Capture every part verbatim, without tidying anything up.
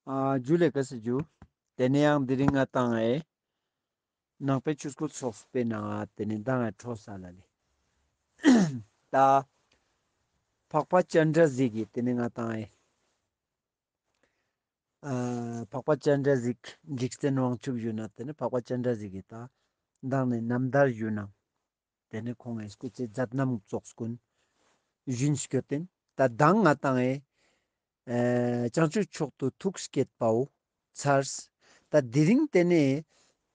ཨ་ཇུ་ལེ་ཀ་སི་ཇུ། ཏེ་ནེ་ཡང་དེ་རིང་ང་ཏང་ཨེ་ནང་པའི་ཆོས་སྐུལ་ཚོགས་པའི་ནང་ཏེ་ནེ་མདང་ཨེ་འཕྲོ་ས་ལ་ལེ། ད་འཕགས་པ་སྤྱན་རས་གཟིགས་ཀྱི་ཏེ་ནེ་ང་ཏང་ཨེ་ཨ་འཕགས་པ་སྤྱན་རས་གཟིགས་འཇིག་རྟེན་དབང་ཕྱུག་ཞུ་ན་ཏེ་ནེ་འཕགས་པ་སྤྱན་རས་གཟིགས་ཀྱི་ད་མདང་ནེ་རྣམ་ཐར་ཞུ་ན། ཏེ་ནེ་ཁོང་ངི་སྐུ་ཚེ་མཛད་རྣམ་ཙོགས་ཀུན་ཞུན་སྐྱོད་དེན། ད་མདང་ང་ཏང་ཨེ་ཨེ་བྱང་ཆུབ་མཆོག་ཏུ་ཐུགས་བསྐྱེད་པའོ་ཚར། ད་དེ་རིང་ཏེ་ནེ་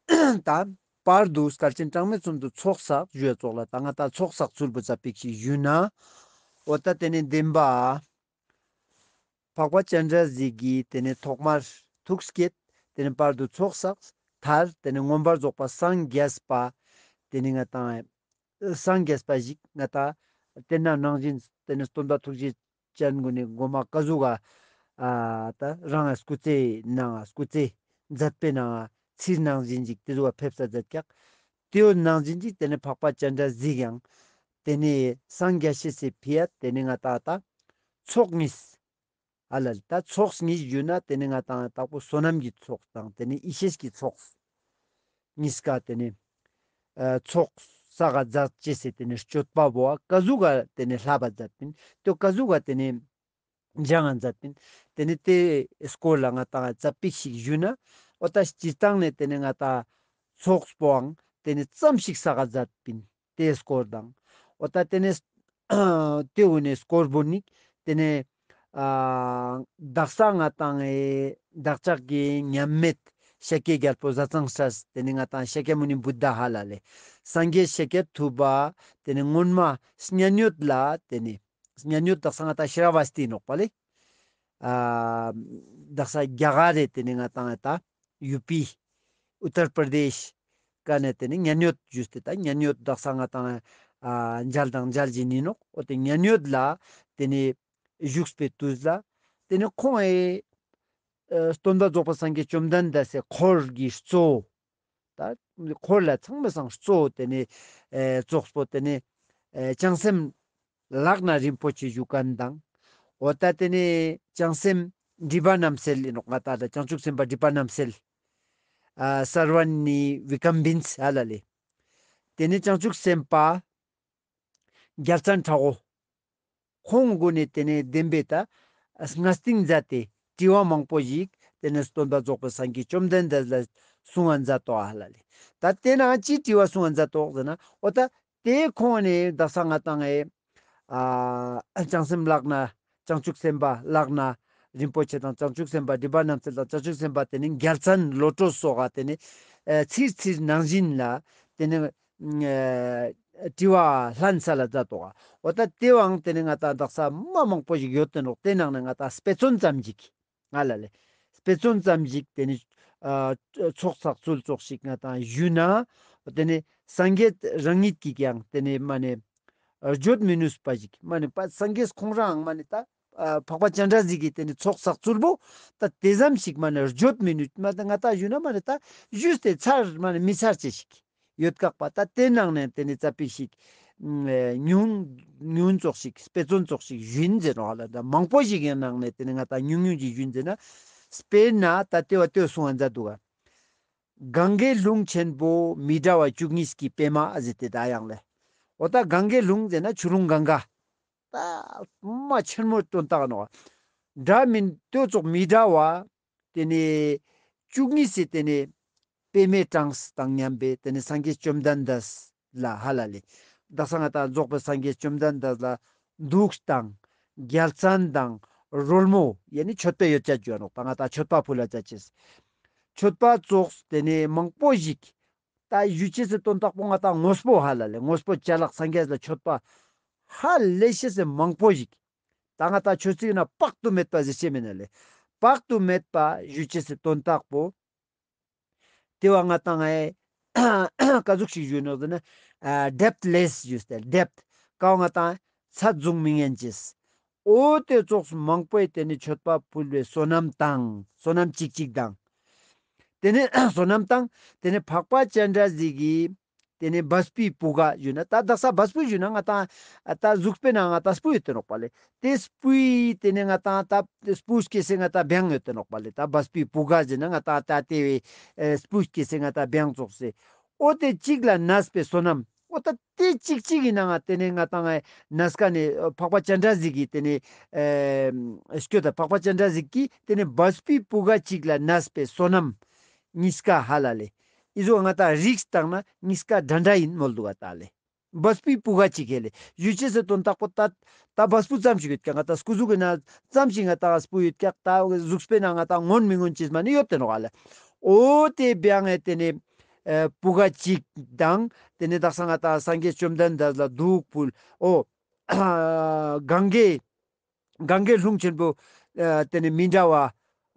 ད་བར་དུ་སྐལ་ཆེན་གྲངས་མེད་གསུམ་དུ་ཚོགས་བསགས་ཞུ་ཡ་ཙོགས་ལ་ད་ང་ཏང་ཚོགས་བསགས་ཚུལ་བུ་ཙ་པིག་ཞིག་ཞུ་ན། འོ་ད་ཏེ་ནེ་བདེན་པ་འཕགས་པ་སྤྱན་རས་གཟིགས་ཀྱི་ཏེ་ནེ་ཐོག་མར་ཐུགས་བསྐྱེད། ཏེ་ནེ་བར་དུ་ཚོགས་བསགས། མཐར་ཏེ་ནེ་མངོན་པར་རྫོགས་པ་སངས་རྒྱས་པ། ཏེ་ནེ་ང་ཏང་སངས་རྒྱས་པ་ཞིག་ང་ཏང་ཏེ་ན་ནང་བཞིན་ཏེ་ནེ་སྟོན་པ་ཐུགས་རྗེ་ཅན་གུན་ནི་གོ་མ་ཀ་ཟུག་ག་ཨ་ད་རང་ངི་སྐུ་ཚེ་ནང་སྐུ་ཚེ་མཛད་པའི་ནང་ཚིར་ནང་བཞིན་ཅིག་ཏེ་ཟུག་ག་ཕེབས་ས་མཛད་ཀྱག། ཏེའོ་ནང་བཞིན་ཅིག་ཏེ་ནེ་འཕགས་པ་སྤྱན་རས་གཟིགས་ཡང་ཏེ་ནེ་སངས་རྒྱས་ཤེས་སི་ཕི་ཡ་ཏེ་ནེ་ང་ཏང་ད་ཚོགས་གཉིས། ཨ་ལ་ད་ཚོགས་གཉིས་ཞུ་ན་ཏེ་ནེ་ང་ཏང་དང་པོ་བསོད་ནམས་ཀྱི་ཚོགས་དང་ཏེ་ནེ་ཡེ་ཤེས་ཀྱི་ཚོགས། གཉིས་ཀ་ཏེ་ནེ་ཨ་ཚོགས་བསགས་ག་མཛད་ཅེས་སི་ཏེ་ནེ་སྤྱོད་པ་བོ་ཀ་ཟུག་ག་ཏེ་ནེ་ལྷབ་བ་མཛད་པིན། ཏེ་ཀ་ཟུག་ག་ཏེ་ནེ་སྦྱང་ང་མཛད་པིན། ཏེ་ནེ་ཏེའི་སྐོར་ལ་ང་ཏང་ཙ་པིག་ཞིག་ཞུ་ན། འོ་ད་སྤྱིར་བཏང་ནེ་ཏེ་ནེ་ང་ཏང་ཚོགས་པོའང་ཏེ་ནེ་ཙམ་ཞིག་བསགས་ག་མཛད་པིན། ཏེའི་སྐོར་དང་། འོ་ད་ཏེ་ནེ་ཏེ་བོ་ནེ་སྐོར་བོ་ནི་ཏེ་ནེ་ཨ་དག་ས་ང་ཏང་ཨེ་བདག་ཅག་གི་མཉམ་མེད་ཤཱཀྱའི་རྒྱལ་པོ་ཟས་གཙང་སྲས་ཏེ་ནེ་ང་ཏང་ཤཱཀྱ་མུ་ནི་བུདྡྷ་ཧ་ལ་ལེ། སངས་རྒྱས་ཤཱཀྱ་ཐུབ་པ་ཏེ་ནེ་སྔོན་མ་མཉན་ཡོད་ལ་ཏེ་ནེ་མཉན་ཡོད་དག་ས་ང་ཏང་ཤྲ་བ་སྟི་ནོག་པ་ལེ། ཨ་དག་ས་རྒྱ་གར་རི་ཏེ་ནེ་ང་ཏང་ཨེ་ད་ཡུ་པི་ཨུ་ཏར་པར་དེཤ་ཀ་ནེ་ཏེ་ནེ་མཉན་ཡོད་ཞུས་ཏེ་ད་མཉན་ཡོད་དག་ས་ང་ཏང་ཨ་མཇལ་དང་མཇལ་ཞིན་ཨིན་ནོག། འོ་ཏེ་མཉན་ཡོད་ལ་ཏེ་ནེ་བཞུགས་པའི་དུས་ལ་ཏེ་ནེ་ཁོང་ཨེ་ཨ་སྟོན་པ་རྫོགས་པ་སངས་རྒྱས་བཅོམ་ལྡན་འདས་སི་འཁོར་གྱི་གཙོ་བོ། ད་འཁོར་ལ་ཚང་མའི་སང་གཙོ་བོ་ཏེ་ནེ་ཨེ་ཙོགས་པོ་ཏེ་ནེ་ཨེ་བྱང་སེམས་ལག་ན་རིན་པོ་ཆེ་བཞུགས་ཁན་དང་། འོ་ད་ཏེ་ནེ་བྱང་སེམས་སྒྲིབ་པ་རྣམ་སེལ་ཨིན་ནོག་ང་ཏང་ད་བྱང་ཆུབ་སེམས་དཔའ་སྒྲིབ་པ་རྣམ་སེལ། ཨ་སརྦ་ནི་བི་ཀམ་བིན་ས་ཧ་ལ་ལེ། ཏེ་ནེ་བྱང་ཆུབ་སེམས་དཔའ་རྒྱལ་མཚན་ཁྲ་བོ། ཁོང་གུན་ནི་ཏེ་ནེ་བདེན་པའི་ད་ང་སྟིང་མཛད་དེ་དྲི་བ་མང་པོ་ཞིག་ཏེ་ནེ་སྟོན་པ་རྫོགས་པའི་སངས་རྒྱས་བཅོམ་ལྡན་འདས་ལ་གསུང་ང་མཛད་དོ་ཧ་ལ་ལེ། ད་ཏེ་ནེ་ཅི་དྲི་བ་གསུང་ང་མཛད་དོ་ཟེར་ན། འོ་ད་ཏེ་ཁོང་ནི་དག་ས་ང་ཏང་ཨེ་ཨ་བྱང་སེམས་ལག་ན་བྱང་ཆུབ་སེམས་དཔའ་ལག་ན་རིན་པོ་ཆེ་དང་བྱང་ཆུབ་སེམས་དཔའ་སྒྲིབ་པ་རྣམ་སེལ་དང་བྱང་ཆུབ་སེམས་དཔའ་ཏེ་ནེ་རྒྱལ་མཚན་བློ་གྲོས་སོགས་ཏེ་ནེ་ཨེ་ཚིར་ཚིར་ནང་བཞིན་ལ་ཏེ་ནེ་ཨ་དྲི་བ་ལྷན་ས་ལ་མཛད་དོ། འོ་ད་ཏེ་བོའང་ཏེ་ནེ་ང་ཏང་དག་ས་མ་མང་པོ་ཞིག་ཡོད་དེ་ནོག། ཏེ་ནང་ནེ་ང་ཏང་དཔེ་མཚོན་ཙམ་ཞིག་ང་ལ་ལེ། དཔེ་མཚོན་ཙམ་ཞིག་ཏེ་ནེ་ཨ་ཚོགས་བསགས་ཚུལ་ཙོགས་ཤིག་ང་ཏང་ཞུ་ན། ཏེ་ནེ་སངས་རྒྱས་རང་ཉིད་ཀྱིས་ཀྱང་ཏེ་ནེ་མ་ནེ་བརྗོད་མི་ནུས་པ་ཞིག་མ་ནེ་པ་སངས་རྒྱས་ཁོང་རང་མ་ནེ་ད་ཨ་འཕགས་པ་སྤྱན་རས་གཟིགས་ཀྱི་ཏེ་ནེ་ཚོགས་བསགས་ཚུལ་བོ་ད་ཏེ་ཙམ་ཞིག་མ་ནེ་བརྗོད་མི་ནུས་མ་ད་ང་ཏང་ཞུ་ན་མ་ནེ་ད་ཞུས་ཏེ་ཚར་མ་ནེ་མི་ཚར་ཅེས་ཤིག་ཡོད་ཀྱག་པ། ད་ཏེ་ནང་ནེ་ཏེ་ནེ་ཙ་པིག་ཞིག་ཨ་ཉུང་ཉུང་ཙོགས་ཤིག་དཔེ་མཚོན་ཙོགས་ཤིག་ཞུན་ཟེར་ནོག་ཧ་ལ། ད་མང་པོ་ཞིག་ཡང་ནང་ནེ་ཏེ་ནེ་ང་ཏང་ཉུང་ཉུང་ཞིག་ཞུན་ཟེར་ན། དཔེར་ན་ད་ཏེ་བོ་ཏེ་བོ་གསུང་ང་མཛད་དུག་ག། གངྒཱའི་ཀླུང་ཆེན་པོ་མི་འདྲ་བ་བཅུ་གཉིས་ཀྱི་པད་མ་ཟེར་ཏེ་ད་ཡང་ལེ། འོ་ད་གངྒཱའི་ཀླུང་ཟེར་ན་ཆུ་ཀླུང་གངྒཱ། ད་མ་ཆེན་མོ་དོན་དག་ནོག། འདྲ་མིན་ཏེ་ཙོགས་མི་འདྲ་བ་ཏེ་ནེ་བཅུ་གཉིས་སི་ཏེ་ནེ་པད་མའི་གྲངས་དང་མཉམ་པའི་ཏེ་ནེ་སངས་རྒྱས་བཅོམ་ལྡན་འདས་ལ་ཧ་ལ་ལེ། དག་ས་ང་ཏང་རྫོགས་པའི་སངས་རྒྱས་བཅོམ་ལྡན་འདས་ལ་འདུག་དང་རྒྱལ་མཚན་དང་རོལ་མོ་ཡ་ནི་མཆོད་པའི་ཡོ་བྱད་ཞུ་ནོག། ད་ང་ཏང་མཆོད་པ་ཕུལ་ལ་ཅ་ཅེས་མཆོད་པ་ཙོགས་ཏེ་ནེ་མང་པོ་ཞིག་ད་ཞུ་ཅེས་སི་དོན་དག་པོ་ང་ཏང་དངོས་པོ་ཧ་ལ་ལེ། དངོས་པོ་ཅ་ལག་སངས་རྒྱས་ལ་མཆོད་པ་ཧ་ལས་ཤེས་སི་མང་པོ་ཞིག། ད་ང་ཏང་ཆོས་ཚིག་ན་དཔག་ཏུ་མེད་པ་ཟེར་ཅེས་མེན་ན་ལེ། དཔག་ཏུ་མེད་པ་ཞུ་ཅེས་སི་དོན་དག་པོ། ཏེ་བོ་ང་ཏང་ཨེ་ཀ་ཟུག་ཞིག་ཞུ་ནོག་ཟེར་ན་ཨ་ཌེབ་ཐི་ལེས་ཞུས་ཏེ་ཌེབ་ཐི་ཀ་བོ་ང་ཏང་ཚད་བཟུང་མི་ཉན་ཅེས། འོ་ཏེ་ཙོགས་མང་པོའི་ཏེ་ནེ་མཆོད་པ་ཕུལ་བའི་བསོད་ནམས་དང་བསོད་ནམས་ཅིག་ཅིག་དང་། ཏེ་ནེ་བསོད་ནམས་དང་ཏེ་ནེ་འཕགས་པ་སྤྱན་རས་གཟིགས་ཀྱི་ ཏེ་ནེ་བ་སྤུའི་བུ་ག་ཞུ་ན་ད་དག་ས་བ་སྤུ་ཞུ་ན་ང་ཏང་ད་གཟུགས་པོའི་ནང་ང་ཏང་སྤུ་ཡོད་དེ་ནོག་པ་ལེ། ཏེ་སྤུའི་ཏེ་ནེ་ང་ཏང་ད་སྤུ་སྐྱེ་སའི་ང་ཏང་བེང་ཡོད་དེ་ནོག་པ་ལེ། ད་བ་སྤུའི་བུ་ག་ཟེར་ན་ང་ཏང་ད་ཏེ་བའི་ཨེ་སྤུ་སྐྱེ་སའི་ང་ཏང་བེང་ཙོགས་སེ། འོ་ཏེ་གཅིག་ལ་གནས་པའི་བསོད་ནམས། འོ་ད་ཏེ་གཅིག་གཅིག་གི་ནང་ང་ཏེ་ནེ་ང་ཏང་ཨེ་གནས་ཀ་ནེ་ཨ་འཕགས་པ་སྤྱན་རས་གཟིགས་ཀྱི་ཏེ་ནེ་ཨེ་སྐྱོད་ད་འཕགས་པ་སྤྱན་རས་གཟིགས་ཀྱི་ཏེ་ནེ་བ་སྤུའི་བུ་ག་གཅིག་ལ་གནས་པའི་བསོད་ནམས་གཉིས་ཀ་ཧ་ལ་ལེ། ཨི་ཟུག་ང་ཏང་རིགས་བཏང་ན་གཉིས་ཀ་འདྲ་འདྲ་ཨིན་མོལ་དུག་ག་ད་ལེ། བ་སྤུའི་བུ་ག་གཅིག་ཧེ་ལེ། ཞུ་ཅེས་སི་དོན་དག་པོ་ད་ད་བ་སྤུ་ཙམ་ཞིག་ཡོད་ཀྱག། ང་ཏང་སྐུ་གཟུགས་ཀྱི་ནང་ཙམ་ཞིག་ང་ཏང་སྤུ་ཡོད་ཀྱག། ད་གཟུགས་པོའི་ནང་ང་ཏང་ངོན་མི་ངོན་ཅེས་མ་ནེ་ཡོད་དེ་ནོག་ཧ་ལ། འོ་ཏེ་བེང་ངི་ཏེ་ནེ་ཨེ་བུ་ག་གཅིག་དང་ཏེ་ནེ་དག་ས་ང་ཏང་སངས་རྒྱས་བཅོམ་ལྡན་འདས་ལ་གདུགས་ཕུལ། འོ་གངྒཱའི་གངྒཱའི་ཀླུང་ཆེན་པོ་ཨ་ཏེ་ནེ་མི་འདྲ་བ་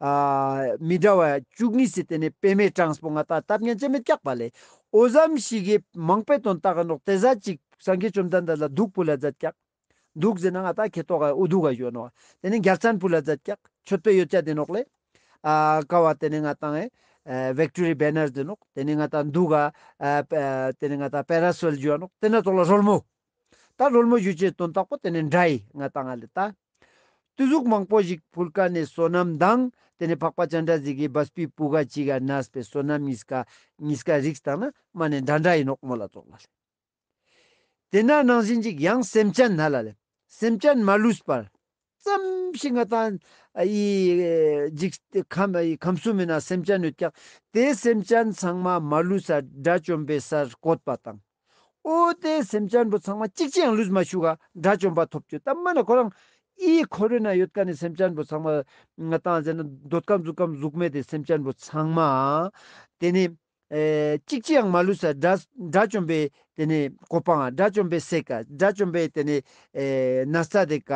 ཨ་མི་འདྲ་བ་བཅུ་གཉིས་སི་ཏེ་ནེ་པདྨའི་གྲངས་པོ་ང་ཏང་བཏབ་ཉན་ཅེས་མེད་ཀྱག་པ་ལེ། འོ་ཙམ་ཞིག་གི་མང་པོའི་དོན་དག་གི་ནོག། ཏེ་ཟ་ཅིག་སངས་རྒྱས་བཅོམ་ལྡན་འདས་ལ་གདུགས་ཕུལ་ལ་མཛད་ཀྱག། གདུགས་ཟེར་ན་ང་ཏང་ཁེ་ཏོག་ག་འུ་དུག་ག་ཞུ་ནོག། ཏེ་ནེ་རྒྱལ་མཚན་ཕུལ་ལ་མཛད་ཀྱག། མཆོད་པའི་ཡོ་བྱད་དེ་ནོག་ལེ། ཨ་ཀ་བ་ཏེ་ནེ་ང་ཏང་ཨེ་ཝིག་ཊོ་རི་བེ་ནར་དེ་ནོག། ཏེ་ནེ་ང་ཏང་དུག་ག་ཨ་ཏེ་ནེ་ང་ཏང་པེ་ར་སོལ་ཞུ་ནོག། ཏེ་ན་ཙོགས་ལ་རོལ་མོ། ད་རོལ་མོ་ཞུ་ཅེས་དོན་དག་པོ་ཏེ་ནེ་འདྲ་ཡི་ང་ཏང་ང་ལེ་ད། ཏེ་ཟུག་མང་པོ་ཞིག་ཕུལ་ཀ་ནེ་བསོད་ནམས་དང་ཏེ་ནེ་འཕགས་པ་སྤྱན་རས་གཟིགས་ཀྱི་བ་སྤུའི་བུ་ག་གཅིག་ག་གནས་པའི་བསོད་ནམས་གཉིས་ཀ་གཉིས་ཀ་རིགས་བཏང་ན་མ་ནེ་འདྲ་འདྲ་ཨིན་ནོག་མོལ་ལ་ཙོགས་ལ་ལེ། ཏེ་ན་ནང་བཞིན་ཅིག་ཡང་སེམས་ཅན་ཧ་ལ་ལེ། སེམས་ཅན་མ་ལུས་པར། ཙམ་ཞིག་ང་ཏང་ཨི་འཇིག་ཁམས་ཨི་ཁམས་གསུམ་མི་ནང་སེམས་ཅན་ཡོད་ཀྱག། ཏེ་སེམས་ཅན་ཚང་མ་མ་ལུས་ས་དགྲ་བཅོམ་པའི་སར་བཀོད་པ་དང་། འོ་ཏེ་སེམས་ཅན་པོ་ཚང་མ་གཅིག་ཅིག་ཡང་ལུས་མ་ཆུག་ག་དགྲ་བཅོམ་པ་ཐོབ་ཅེས། ད་མ་ནེ་ཁོ་རང་ཨི་འཁོར་བའི་ནང་ཡོད་ཀ་ནེ་སེམས་ཅན་པོ་ཚང་མ་ང་ཏང་ཟེར་ན་འདོད་ཁམས་གཟུགས་ཁམས་གཟུགས་མེད་དེ་སེམས་ཅན་པོ་ཚང་མ་ཏེ་ནེ་ཨེ་གཅིག་ཅིག་ཡང་མ་ལུས་ས་དགྲ་དགྲ་བཅོམ་པའི་ཏེ་ནེ་གོ་འཕང་ང་དགྲ་བཅོམ་པའི་སའི་ཀ་དགྲ་བཅོམ་པའི་ཏེ་ནེ་ཨེ་ནས་ས་དེ་ཀ་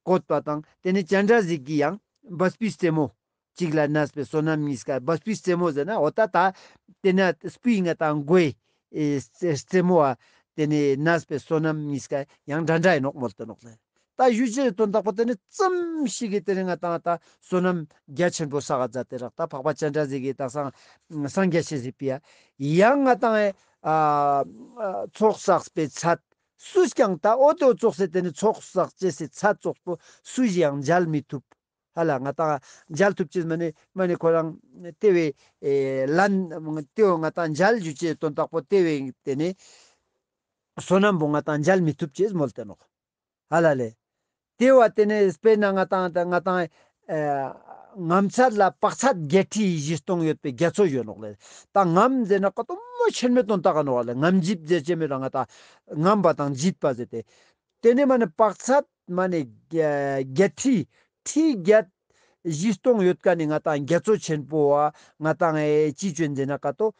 བཀོད་པ་དང་ཏེ་ནེ་སྤྱན་རས་གཟིགས་ཀྱི་ཡང་བ་སྤུའི་རྩེ་མོ་གཅིག་ལ་གནས་པའི་བསོད་ནམས་གཉིས་ཀ། བ་སྤུའི་རྩེ་མོ་ཟེར་ན་འོ་ད་ད་ཏེ་ན་སྤུའི་ང་ཏང་མགོའི་ཨེ་རྩེ་རྩེ་མོ་བ་ཏེ་ནེ་གནས་པའི་བསོད་ནམས་གཉིས་ཀ་ཡང་འདྲ་འདྲ་ཨིན་ནོག་མོལ་ཏེ་ནོག་ལེ། ད་ཞུ་ཅེས་དོན་དག་པོ་ཏེ་ནེ་ཙམ་ཞིག་གི་ཏེ་ནེ་ང་ཏང་ད་བསོད་ནམས་རྒྱ་ཆེན་པོ་བསགས་མཛད་དེ་རག། ད་འཕགས་པ་སྤྱན་རས་གཟིགས་ཀྱི་ད་སངས་སངས་རྒྱས་ཤེས་སི་ཕི་ཡ་ཡང་ང་ཏང་ཨེ་ཨ་ཚོགས་བསགས་པའི་ཚད་སུས་ཀྱང་ད་འོ་ཏེ་ཚོགས་སེ་ཏེ་ནེ་ཚོགས་བསགས་ཅེས་སི་ཚད་ཙོགས་པོ་སུས་ཀྱང་འཇལ་མི་ཐུབ། ཧ་ལ་ང་ཏང་འཇལ་ཐུབ་ཅེས་མ་ནེ་མ་ནེ་ཁོ་རང་ཏེ་བའི་ཨེ་ལན་ཏེ་བོ་ང་ཏང་འཇལ་ཞུ་ཅེས་དོན་དག་པོ་ཏེ་བའི་ཏེ་ནེ་བསོད་ནམས་པོ་ང་ཏང་འཇལ་མི་ཐུབ་ཅེས་མོལ་ཏེ་ནོག། ཧ་ལ་ལེ། ཏེ་བ་ཏེ་ནེ་དཔེར་ན་ང་ཏང་ང་ཏང་ཨེ་ངམ་ཚད་ལ་དཔག་ཚད་བརྒྱད་ཁྲི་བཞི་སྟོང་ཡོད་པའི་རྒྱ་མཚོ་ཡོད་ནོག་ལེ། ད་ངམ་ཟེར་ན་ཀ་ཏོ་མོ་ཆེན་མོའི་དོན་དག་ག་ནོག་ལེ། ངམ་འཇིབ་ཟེར་ཅེས་མེད་ར་ང་ཏང་ངམ་པ་དང་འཇིབ་པ་ཟེར་ཏེ། ཏེ་ནེ་མ་ནེ་དཔག་ཚད་མ་ནེ་བརྒྱད་ཁྲི་ཁྲི་བརྒྱད་བཞི་སྟོང་ཡོད་ཀ་ནེ་ང་ཏང་རྒྱ་མཚོ་ཆེན་པོ་བ་ང་ཏང་ཨེ་ཅི་ཅོ་ཨིན་ཟེར་ན་ཀ་ཏོ།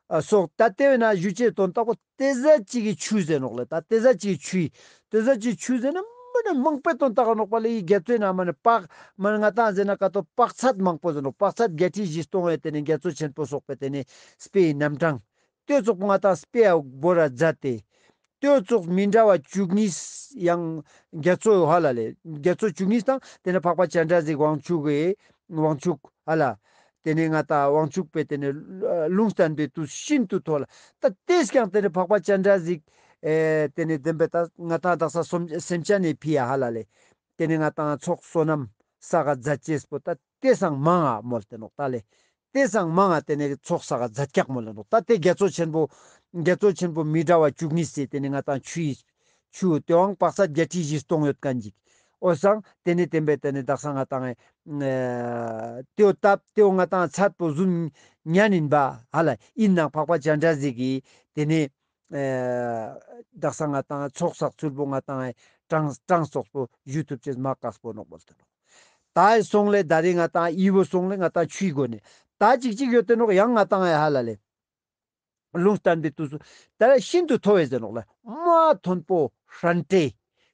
ཨ་སོགས་ད་ཏེ་བས་ན་ཞུ་ཅེས་དོན་དག་པོ་ཏེ་ཟ་ཅིག་གི་ཆུ་ཟེར་ནོག་ལེ། ད་ཏེ་ཟ་ཅིག་གི་ཆུ་ཡི་ཏེ་ཟ་ཅིག་གི་ཆུ་ཟེར་ན་མ་ནེ་མང་པོའི་དོན་དག་ག་ནོག་པ་ལེ། ཡི་རྒྱ་མཚོའི་ནང་མ་ནེ་དཔག་མ་ནེ་ང་ཏང་ཟེར་ན་ཀ་ཏོ་དཔག་ཚད་མང་པོ་ཟེར་ནོག། དཔག་ཚད་བརྒྱད་ཁྲི་བཞི་སྟོང་ཡོད་ཏེ་ནེ་རྒྱ་མཚོ་ཆེན་པོ་སོགས་པའི་ཏེ་ནེ་དཔེའི་རྣམ་གྲངས་ཏེ་ཙོགས་པོ་ང་ཏང་དཔེ་ཡ་བོར་ར་མཛད་དེ། ཏེ་ཙོགས་མི་འདྲ་བ་བཅུ་གཉིས་ཡང་རྒྱ་མཚོ་ཧ་ལ་ལེ། རྒྱ་མཚོ་བཅུ་གཉིས་དང་ཏེ་ནེ་འཕགས་པ་སྤྱན་རས་གཟིགས་དབང་ཕྱུག་གི་དབང་ཕྱུག་ཧ་ལ། ཏེ་ནེ་ང་ཏང་དབང་ཕྱུག་པའི་ཏེ་ནེ་ལུང་བསྟན་པའི་དུས་ཤིན་ཏུ་མཐོ་ལ། ད་ཏེས་ཀྱང་ཏེ་ནེ་འཕགས་པ་སྤྱན་རས་གཟིགས་ཨེ་ཏེ་ནེ་བདེན་པའི་ད་ང་ཏང་དག་ས་སོམ་སེམས་ཅན་ནི་ཕི་ཡ་ཧ་ལ་ལེ། ཏེ་ནེ་ང་ཏང་ཚོགས་བསོད་ནམས་བསགས་ག་མཛད་ཅེས་པོ་ད་ཏེ་སང་མང་ང་མོལ་ཏེ་ནོག་ད་ལེ། ཏེ་སང་མང་ང་ཏེ་ནེ་ཚོགས་བསགས་ག་མཛད་ཀྱག་མོལ་ཏེ་ནོག། ད་ཏེ་རྒྱ་མཚོ་ཆེན་པོ་རྒྱ་མཚོ་ཆེན་པོ་མི་འདྲ་བ་བཅུ་གཉིས་སི་ཏེ་ནེ་ང་ཏང་ཆུ་ཡི་ཆུ་ཏེ་བའང་དཔག་ཚད་བརྒྱད་ཁྲི་བཞི་སྟོང་ཡོད་ཁན་ཅིག། འོ་སང་ཏེ་ནེ་བདེན་པའི་ཏེ་ནེ་དག་ས་ང་ཏང་ཨེ་ཏེ་བོ་ཏབ་ཏེ་བོ་ང་ཏང་ཚད་པོ་ཟུམ་ཉན་ཨིན་པ་ཧ་ལ། ཨིན་ནའང་འཕགས་པ་སྤྱན་རས་གཟིགས་ཀྱི་ཏེ་ནེ་ཨེ་དག་ས་ང་ཏང་ཚོགས་བསགས་ཚུལ་པོ་ང་ཏང་ཨེ་གྲངས་གྲངས་ཙོགས་པོ་ཞུ་ཐུབ་ཅེས་མ་དཀགས་པོ་ནོག་མོལ་ཏེ་ནོག། ད་ཨེ་སོང་ལེ་ད་རེས་ང་ཏང་ཨི་བོ་སོང་ལེ་ང་ཏང་ཆུའི་སྒོ་ནེ་ད་ཅིག་ཅིག་ཡོད་ཏེ་ནོག། ཡང་ང་ཏང་ཨེ་ཧ་ལ་ལེ། ལུང་བསྟན་པའི་དུས་སུ་ད་རེས་ཤིན་ཏུ་མཐོ་བའི་ཟེར་ནོག་ལེ། མ་མཐོན་པོ་ཧྲན་ཏེ་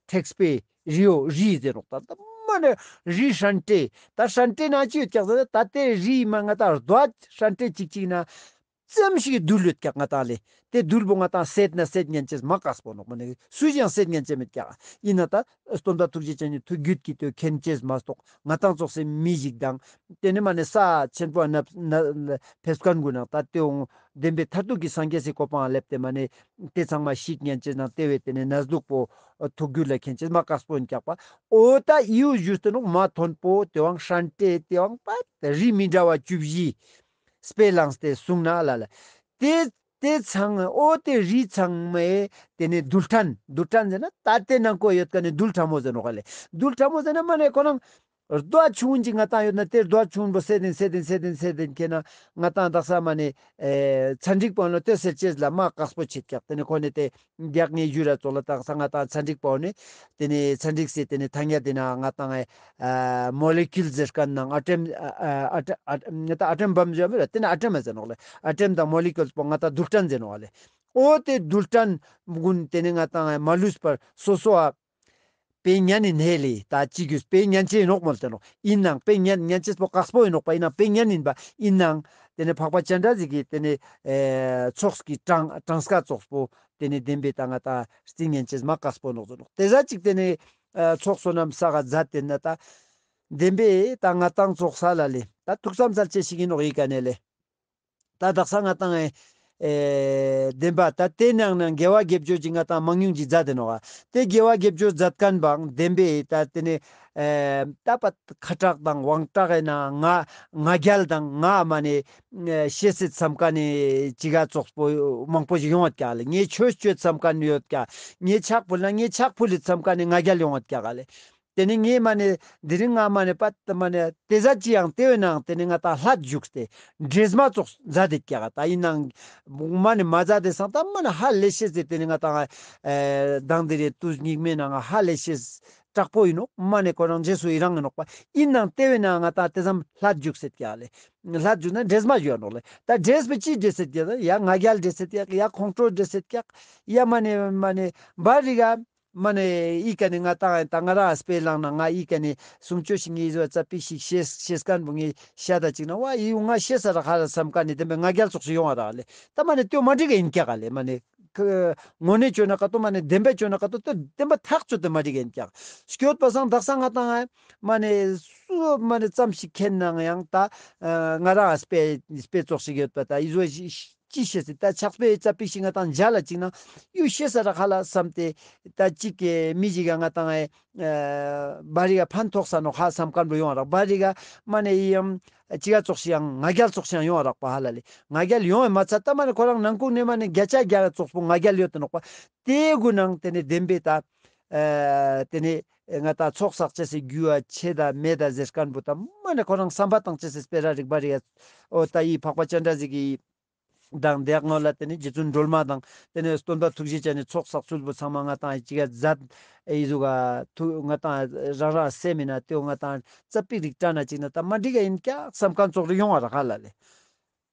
ཐེག་པའི་རི་བོ་རི་ཟེར་ནོག། ད་ད་མ་ནེ་རི་ཧྲན་ཏེ་ད་ཧྲན་ཏེ་ན་ཅི་ཡོད་ཀྱག་ཟེར་ན་ད་ཏེ་རི་མ་ང་ཏང་རྡོ་ཧྲན་ཏེ་ཅིག་ཅིག་ན། ཙམ་ཞིག་གི་རྡུལ་ཡོད་ཀྱག་ང་ཏང་ལེ། དེ་རྡུལ་པོ་ང་ཏང་སད་ན་སད་ཉན་ཅེས་མ་དཀགས་པོ་ནོག་མ་ནེ་སུ་ཞིག་ཡང་སད་ཉན་ཅེས་མེད་ཀྱག། ཡིན་ན་ད་སྟོན་པ་ཐུགས་རྗེ་ཅན་ནི་ཐུགས་རྒྱུད་ཀྱི་དེ་མཁྱེན་ཅེས་མ་གཏོགས་ང་ཏང་ཙོགས་སེ་མི་ཞིག་དང་དེ་ནི་མ་ནེ་ས་ཆེན་པོ་ན་ན་ཕེབས་མཁན་གུན་ནང་ད་དེ་འོང་བདེན་པའི་མཐར་ཐུག་གི་སངས་རྒྱས་སི་གོ་འཕང་ལེབས་ཏེ་མ་ནེ་དེ་ཚང་མ་ཤིག་ཉན་ཅེས་ནང་དེ་བས་དེ་ནི་ན་ཟུག་པོ་ཐུགས་རྒྱུད་ལ་མཁྱེན་ཅེས་མ་དཀགས་པོ་ཡིན་ཀྱག་པ། འོ་ད་ཡིའུ་ཞུས་ཏེ་ནོག་མ་མཐོན་པོ་དེ་བང་ཧྲན་ཏེ་དེ་བང་པ་རི་མི་འདྲ་བ་བཅུ་བཞི་སྤེ་ལངས་ཏེ་གསུངས་ན་ལ་ལ། དེ་དེ་ཚང་འོ་དེ་རི་ཚང་མའི་དེ་ནི་རྡུལ་ཕྲན། རྡུལ་ཕྲན་ཟེར་ན་ད་དེ་ནང་ཀོ་ཡོད་ཀ་ནི་རྡུལ་ཕྲ་མོ་ཟེར་ནོག་ལེ། རྡུལ་ཕྲ་མོ་ཟེར་ན་མ་ནེ་ཁོ་རང་རྡོ་ཆུང་ཅིག་ང་ཏང་ཡོད་ན་དེ་རྡོ་ཆུང་པོ་སེ་དེན་སེ་དེན་སེ་དེན་སེ་དེན་ཁེ་ན་ང་ཏང་དག་ས་མ་ནེ་ཚན་རིག་པོ་ནོ་དེ་སེལ་ཅེས་ལ་མ་དཀགས་པོ་ཆེད་ཀྱག། དེ་ནི་ཁོ་ནི་དེ་རྒྱག་ངེས་ཞུ་ར་ཙོགས་ལ་དག་ས་ང་ཏང་ཚན་རིག་པོ་ནི་དེ་ནི་ཚན་རིག་སི་དེ་ནི་ཐ་སྙད་དེ་ན་ང་ཏང་ཨ་མོ་ལེ་ཀུལ་ཟེར་མཁན་ནང་ཨ་ཊམ་ཨ་ཨ་ཨ་ཨ་ང་ཏང་ཨ་ཊམ་བམ་ཞུ་མི་ར་དེ་ནི་ཨ་ཊམ་ཟེར་ནོག་ལེ། ཨ་ཊམ་དང་མོ་ལེ་ཀུལ་པོ་ང་ཏང་རྡུལ་ཕྲན་ཟེར་ནོག་ལེ། འོ་དེ་རྡུལ་ཕྲན་གུན་དེ་ནི་ང་ཏང་མ་ལུས་པར་སོ་སོ་ཨ་སྤེ་ཉན་ནི་ནེ་ལེ། ད་ཅི་གུས་སྤེ་ཉན་ཅེས་ནོག་མོལ་ཏེ་ནོག། ཡིན་ནང་སྤེ་ཉན་ཉན་ཅེས་པོ་དཀགས་པོ་ཡིན་ནོག་པ། ཡིན་ནང་སྤེ་ཉན་ཡིན་པ་ཡིན་ནང་དེ་ནི་འཕགས་པ་སྤྱན་རས་གཟིགས་ཀྱི་དེ་ནི་ཨེ་ཚོགས་ཀྱི་གྲངས་གྲངས་ཀ་ཙོགས་པོ་དེ་ནི་བདེན་པའི་ད་ང་ཏང་རྩི་ཉན་ཅེས་མ་དཀགས་པོ་ནོག་ཟེར་ནོག། དེ་ཟ་ཅིག་དེ་ནི་ཨེ་ཚོགས་བསོད་ནམས་བསགས་མཛད་དེ་ན་ད་བདེན་པའི་ད་ང་ཏང་ཙོགས་ས་ལ་ལེ་ད་ཐུགས་བསམ་སལ་ཅེས་ཤིག་ཡིན་ནོག་ཡི་ཀ་ནེ་ལེ། ད་དག་ས་ང་ཏང་ཨེ་བདེན་པ་ད་དེ་ནང་ནང་དགེ་བ་དགེ་སྦྱོར་གྱི་ང་ཏང་མང་ཉུང་གི་མཛད་དེ་ནོག་ཨ། དེ་དགེ་བ་དགེ་སྦྱོར་མཛད་མཁན་པའང་བདེན་པའི་ད་དེ་ནི་ཨེ་ད་པ་ཁ་གྲགས་དང་དབང་གྲགས་ཨེ་ན་ང་ང་རྒྱལ་དང་ང་མ་ནེ་ཨེ་ཤེས་སི་བསམ་མཁན་ནི་ཅི་ག་ཙོགས་པོ་མང་པོ་ཞིག་ཡོང་བ་ཀྱག་ལེ། ངས་ཆོས་སྤྱོད་བསམ་མཁན་ཡོད་ཀྱག། ངས་ཕྱག་ཕུལ་ན་ངས་ཕྱག་ཕུལ་ལི་བསམ་མཁན་ནི་ང་རྒྱལ་ཡོང་བ་ཀྱག་ལེ། དེ་ནི་ངས་མ་ནེ་དེ་རིང་ང་མ་ནེ་པ་མ་ནེ་དེ་ཟ་ཅི་ཡང་དེ་བས་ནང་དེ་ནི་ང་ཏང་ལྷད་བཅུག་སྟེ་འདྲེས་མ་ཙོགས་མཛད་དེ་ཀྱག། ད་ཡིན་ནང་མ་ནེ་མ་མཛད་དེ་སང་ད་མ་ནེ་ཧ་ལས་ཤེས་ཟེར་དེ་ནི་ང་ཏང་ཨེ་མདང་དེ་རེ་དུས་སྙིགས་མའི་ནང་ཧ་ལས་ཤེས་དྲག་པོ་ཡིན་ནོག། མ་ནེ་ཁོ་རང་རྗེས་སུ་ཡི་རང་ཡིན་ནོག་པ། ཡིན་ནང་དེ་བས་ནང་ང་ཏང་དེ་ཙམ་ལྷད་བཅུག་སེད་ཀྱག་ལེ། ལྷད་བཅུག་ན་འདྲེས་མ་ཡོད་ནོག་ལེ། ད་འདྲེས་པའི་ཅི་འདྲེས་སེད་ཀྱག། ཡ་ང་རྒྱལ་འདྲེས་སེད་ཀྱག། ཡ་ཁོང་ཁྲོ་འདྲེས་སེད་ཀྱག། ཡ་མ་ནེ་མ་ནེ་བ་རི་ག་མ་ནེ་ཨི་ཀ་ནེ་ང་ཏང་ད་ང་རང་སྤེ་ལངས་ན་ང་ཨི་ཀ་ནེ་གསུང་ཆོས་ཤིག་ངེས་བཟོ་ཙ་པིག་ཤིག་ཤེས་ཤེས་མཁན་པོ་ངེས་ཤ་ད་ཅིག་ན་བ་ཨི་ཡུ་ང་ཤེས་ས་ར་ཁ་ལ་བསམ་མཁན་ནི་དེ་མེ་ང་རྒྱལ་ཙོགས་ཤིག་ཡོང་བ་རག་ལེ། ད་མ་ནེ་དེ་མ་འགྲིག་ག་ཡིན་ཀྱག་ལེ། མ་ནེ་དངོས་གནས་བཅོས་ན་ཀ་ཏོ་མ་ནེ་བདེན་པ་བཅོས་ན་ཀ་ཏོ་དེ་བདེན་པ་ཐག་ཆོད་དེ་མ་འགྲིག་ག་ཡིན་ཀྱག། སྐྱོད་པ་སང་དག་ས་ང་ཏང་མ་ནེ་སུ་མ་ནེ་ཙམ་ཞིག་མཁྱེན་ནང་ཡང་ད་ང་རང་སྤེ་སྤེ་ཙོགས་ཤིག་ཡོད་པ་ད་ཨི་བཟོ་ཅི་ཤེས་སི་ད་ཕྱག་དཔེ་ཙ་པིག་ཤིག་ང་ཏང་མཇལ་ལ་ཅིག་ན་ཡུ་ཤེས་ས་ར་ཁ་ལ་བསམ་སྟེ་ད་ཅིག་གི་མི་ཞིག་ག་ང་ཏང་ཨེ་བ་རི་ག་ཕན་ཐོགས་ས་ནོག་ཧ་བསམ་མཁན་པོ་ཡོང་བ་རག། བ་རི་ག་མ་ནེ་ཡི་ཡམ་ཅི་ག་ཙོགས་ཤིག་ཡང་ང་རྒྱལ་ཙོགས་ཤིག་ཡང་ཡོང་བ་རག་པ་ཧ་ལ་ལེ། ང་རྒྱལ་ཡོང་བའི་མ་ཚད་ད་མ་ནེ་ཁོ་རང་ནང་ཁུག་ནེ་མ་ནེ་བརྒྱ་ཆ་བརྒྱ་ཙོགས་པོ་ང་རྒྱལ་ཡོད་དེ་ནོག་པ། དེ་གུན་ནང་དེ་ནེ་བདེན་པའི་ད་ཨེ་དེ་ནེ་ང་ཏང་ཚོགས་བསགས་ཅེས་སི་རྒྱུ་བ་ཆེ་ད་མེ་ད་ཟེར་མཁན་པོ་ད་མ་ནེ་ཁོ་རང་བསམ་པ་བཏང་ཅེས་སི་སྤེ་ར་རིག་པ་རེད། འོ་ད་ཡི་འཕགས་པ་སྤྱན་རས་གཟིགས་ཀྱི་དང་དེ་ཡག་ངོ་ལ་དེ་ནེ་རྗེ་བཙུན་སྒྲོལ་མ་དང་དེ་ནེ་སྟོན་པ་ཐུགས་རྗེ་ཅན་ནི་ཚོགས་བསགས་ཚུལ་པོ་ཚང་མ་ང་ཏང་ཅི་ག་མཛད་ཨེ་ཟུག་ག་ཐུ་ང་ཏང་རང་རང་སེམས་མི་ན་དེའོ་ང་ཏང་ཙ་པིག་རིག་དྲན་ན་ཅིག་ན་ད་མ་འགྲིག་ག་ཡིན་ཀྱག་བསམ་མཁན་ཙོགས་རེ་ཡོང་བ་རག་ཧ་ལ་ལེ།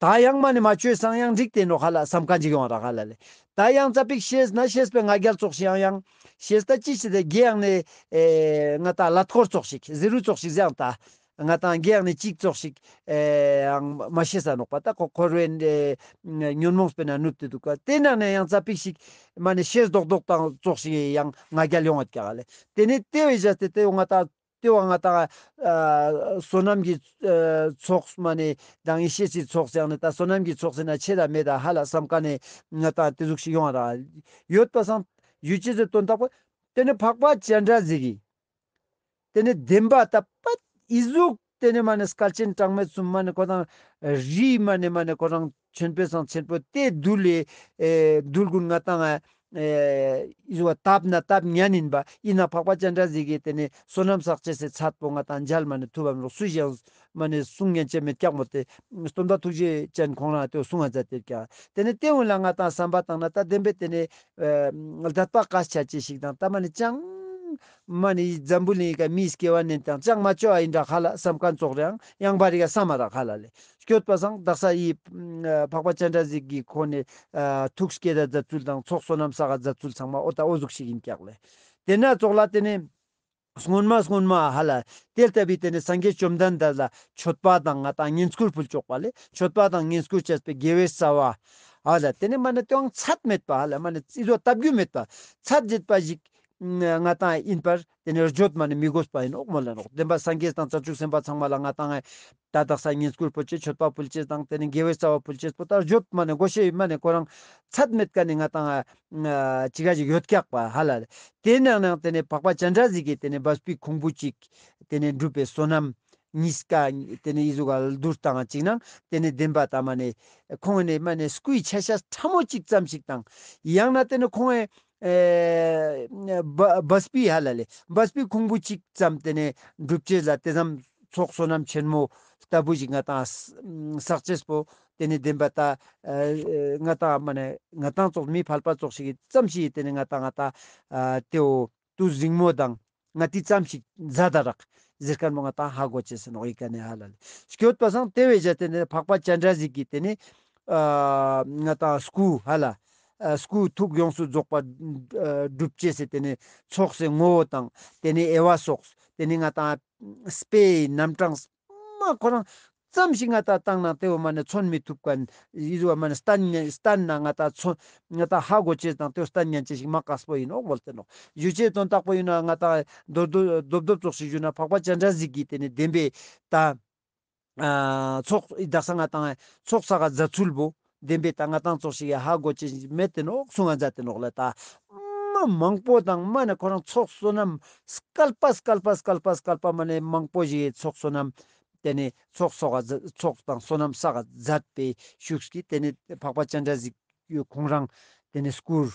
ད་ཡང་མ་ནེ་མ་བཅོས་སང་ཡང་འགྲིག་དེ་ནོག་ཧ་ལ་བསམ་མཁན་ཅིག་ཡོང་བ་རག་ཧ་ལ་ལེ། ད་ཡང་ཙ་པིག་ཤེས་ན་ཤེས་པའི་ང་རྒྱལ་ཙོགས་ཤིག་ཡང་ཡང་ཤེས་ད་ཅི་ཤེས་དེ་དགེ་ཡང་ནེ་ཨེ་ང་ཏང་ལ་ཐོར་ཙོགས་ཤིག་ཟི་རུ་ཙོགས་ཤིག་ཟེར་ཡང་ད། ང་ཏང་དགེ་ཡང་ནེ་གཅིག་ཙོགས་ཤིག་ཨེ་ཡང་མ་ཤེས་ས་ནོག་པ། ད་ཁོ་འཁོར་བའི་ཨེ་ཉོན་མོངས་པའི་ནང་ནུབ་སྟེ་འདུག་ག། དེ་ནང་ནེ་ཡང་ཙ་པིག་ཤིག་མ་ནེ་ཤེས་རྡོག་རྡོག་དང་ཙོགས་ཤིག་ཡང་ང་རྒྱལ་ཡོང་བ་ཀྱག་ལེ། དེ་ནེ་དེ་བས་བཞག་སྟེ་དེ་ང་ཏང་དེ་བ་ང་ཏང་ཨ་བསོད་ནམས་ཀྱི་ཨ་ཚོགས་མ་ནེ་དང་ཡེ་ཤེས་སི་ཚོགས་ཡང་ནེ་ད་བསོད་ནམས་ཀྱི་ཚོགས་ཟེར་ན་ཆེ་ད་མེ་ད་ཧ་ལ་བསམ་མཁན་ནི་ང་ཏང་དེ་ཟུག་ཤིག་ཡོང་བ་རག་ཡོད་པ་སང་ཡུ་ཅི་ཟེར་དོན་དག་པོ་དེ་ནེ་འཕགས་པ་སྤྱན་རས་གཟིགས་ཀྱི་དེ་ནེ་བདེན་པ་ད་པ་ཨི་ཟུག་དེ་ནེ་མ་ནེ་སྐལ་ཆེན་གྲངས་མེད་གསུམ་མ་ནེ་ཁོ་ཏང་རི་མ་ནེ་མ་ནེ་ཁོ་རང་ཆེན་པོའི་སང་ཆེན་པོ་དེ་རྡུལ་ལས་ཨེ་རྡུལ་གུན་ང་ཏང་ཨེ་ཨི་ཟུག་བཏབ་ན་བཏབ་ཉན་ཡིན་པ་ཡིན་ན་འཕགས་པ་སྤྱན་རས་གཟིགས་ཀྱི་དེ་ནེ་བསོད་ནམས་བསགས་ཅེས་སི་ཚད་པོ་ང་ཏང་མཇལ་མ་ནེ་ཐུབ་བམ་རོགས་སུ་ཞིག་ཡང་མ་ནེ་གསུང་ཉན་ཅེས་མེད་ཀྱག་མོ། དེ་སྟོན་པ་ཐུགས་རྗེ་ཅན་ཁོང་རང་དེ་གསུང་ང་མཛད་དེ་ཀྱག། དེ་ནེ་དེ་འོན་ལ་ང་ཏང་བསམ་པ་བཏང་ན་ད་བདེན་པའི་དེ་ནེ་ཨ་དད་པ་བཀའ་ཆ་ཅེས་ཤིག་དང་ད་མ་ནེ་ཅང་མ་ནེ་འཛམ་བུ་གླིང་ག་མིའི་སྐྱེ་བ་ནེན་དང་ཅང་མ་བཅོ་བ་ཡིན་འདྲ་ཧ་ལ་བསམ་མཁན་ཙོགས་རེའང་ཡང་བ་རི་ག་བསམ་མ་རག་ཧ་ལ་ལེ། སྐྱོད་པ་སང་དག་ས་ཡི་ཨ་འཕགས་པ་སྤྱན་རས་གཟིགས་ཀྱི་ཁོ་ནེ་ཨ་ཐུགས་བསྐྱེད་ད་མཛད་ཚུལ་དང་ཚོགས་བསོད་ནམས་བསགས་མཛད་ཚུལ་ཚང་མ་འོ་ད་འོ་ཟུག་ཤིག་ཡིན་ཀྱག་ལེ། དེ་ན་ཙོགས་ལ་དེ་ནེ་ སྔོན་མ་སྔོན་མ་ཧ་ལ་དེ་ལྟ་བུའི་ཏེ་ནེ་སངས་རྒྱས་བཅོམ་ལྡན་འདས་ལ་མཆོད་པ་དང་ང་ཏང་བསྙེན་བཀུར་ཕུལ་ཆོག་པ་ལེ། མཆོད་པ་དང་བསྙེན་བཀུར་བྱས་པའི་དགེ་བའི་རྩ་བ་ཧ་ལ་ཏེ་ནེ་མ་ནེ་ཏེའང་ཚད་མེད་པ་ཧ་ལ་མ་ནེ་ཨི་ཟོ་ལྟ་བུ་མེད་པ་ཚད་མེད་པ་ཞིག་ང་ཏང་ཡིན་པར་ཏེ་ནེ་བརྗོད་མ་ནེ་མི་དགོས་པ་ཡིན་ནོག་མོལ་ལ་ནོག། བདེན་པ་སངས་རྒྱས་དང་བྱང་ཆུབ་སེམས་དཔའ་ཚང་མ་ལ་ང་ཏང་ད་དག་ས་བསྙེན་བཀུར་ཕུལ་ཅེས་མཆོད་པ་ཕུལ་ཅེས་དང་ཏེ་ནེ་དགེ་བའི་རྩ་བ་ཕུལ་ཅེས་པོ་ད་བརྗོད་མ་ནེ་དགོས་ཤེས་མ་ནེ་ཁོ་རང་ཚད་མེད་ཀ་ནེ་ང་ཏང་ཅི་ག་ཞིག་ཡོད་ཀྱག་པ་ཧ་ལ་ལེ། ཏེ་ནང་ནང་ཏེ་ནེ་འཕགས་པ་སྤྱན་རས་གཟིགས་ཀྱི་ཏེ་ནེ་སྦས་པའི་ཁུང་བུ་ཅིག་ཏེ་ནེ་སྒྲུབ་པའི་བསོད་ནམས་གཉིས་ཀ་ཏེ་ནེ་ཨི་ཟུག་ག་བསྡུར་བཏང་ཅིག་ནང་ཏེ་ནེ་བདེན་པ་ད་མ་ནེ་ཁོང་ནེ་མ་ནེ་སྐུའི་ཆ་ཤས་ཕྲ་མོ་ཅིག་ཙམ་ཞིག་དང་ཡང་ན་ཏེ་ནེ་ཁོང་ཨེ་སྦས་པའི་ཧ་ལ་ལེ་སྦས་པའི་ཁུང་བུ་ཅིག་ཙམ་ཏེ་ནེ་སྒྲུབ་ཅེས་ལ་ཏེ་ཙམ་ཚོགས་བསོད་ནམས་ཆེན་མོ་ལྟ་བུ་ཞིག་ང་ཏང་བསགས་ཅེས་པོ་ཏེ་ནེ་བདེན་པ་ད་ང་ཏང་མ་ནེ་ང་ཏང་ཙོགས་མི་ཕལ་པ་ཙོགས་ཤིག་ཙམ་ཞིག་ཏེ་ནེ་ང་ཏང་ང་ཏང་ཏེའོ་དུས་རིང་མོ་དང་ང་ཏི་ཙམ་ཞིག་མཛད་ད་རག་ཟེར་ཁན་མོ་ང་ཏང་ཧ་གོ་ཅེས་ཟེར་ནོག་ཡི་ཀ་ནེ་ཧ་ལ་ལེ། སྐྱོད་པ་སང་ཏེ་བས་བྱས་ཏེ་ནེ་འཕགས་པ་སྤྱན་རས་གཟིགས་ཀྱི་ཏེ་ནེ་ང་ཏང་སྐུ་ཧ་ལ་སྐུ་ཐུགས་ཡོངས་སུ་རྫོགས་པ་སྒྲུབ་ཅེས་སི་ཏེ་ནེ་ཚོགས་སི་ངོ་བོ་དང་ཏེ་ནེ་དབྱེ་བ་སོགས་ཏེ་ནེ་ང་ཏང་དཔེའི་རྣམ་གྲངས་མ་ཁོ་རང་ཙམ་ཞིག་ང་ཏང་བཏང་ན་ཏེ་བོ་མ་ནེ་མཚོན་མི་ཐུབ་ཁན་ཨི་ཟུག་མ་ནེ་སྟན་སྟན་ན་ང་ཏང་མཚོན་ང་ཏང་ཧ་གོ་ཅེས་དང་ཏེ་བོ་སྟན་ཉན་ཅེས་ཤིག་མ་དཀགས་པོ་ཡིན་ནོག་མོལ་ཏེ་ནོག། ཞུ་ཅེས་དོན་དག་པོ་ཡིན་ན་ང་ཏང་རྡོབ་རྡོབ་རྡོབ་རྡོབ་ཙོགས་ཤིག་ཞུ་ན་འཕགས་པ་སྤྱན་རས་གཟིགས་ཀྱི་ཏེ་ནེ་བདེན་པའི་ད་ཚོགས་དག་ས་ང་ཏང་ཚོགས་བསགས་མཛད་ཚུལ་བོ་བདེན་པའི་ད་ང་ཏང་ཙོགས་ཤིག་ཧ་གོ་ཅེས་མེད་ཏེ་ནོག་གསུང་ང་མཛད་དེ་ནོག་ལེ། ད་མ་མང་པོ་དང་མ་ནེ་ཁོ་རང་ཚོགས་བསོད་ནམས་སྐལ་པ་སྐལ་པ་སྐལ་པ་སྐལ་པ་མ་ནེ་མང་པོ་ཞིག་ཚོགས་བསོད་ནམས་ཏེ་ནེ་ཚོགས་བསགས་མཛད་ཚོགས་དང་བསོད་ནམས་བསགས་མཛད་པའི་ཤུགས་ཀྱིས་ཏེ་ནེ་འཕགས་པ་སྤྱན་རས་གཟིགས་ཁོང་རང་ཏེ་ནེ་སྐུར་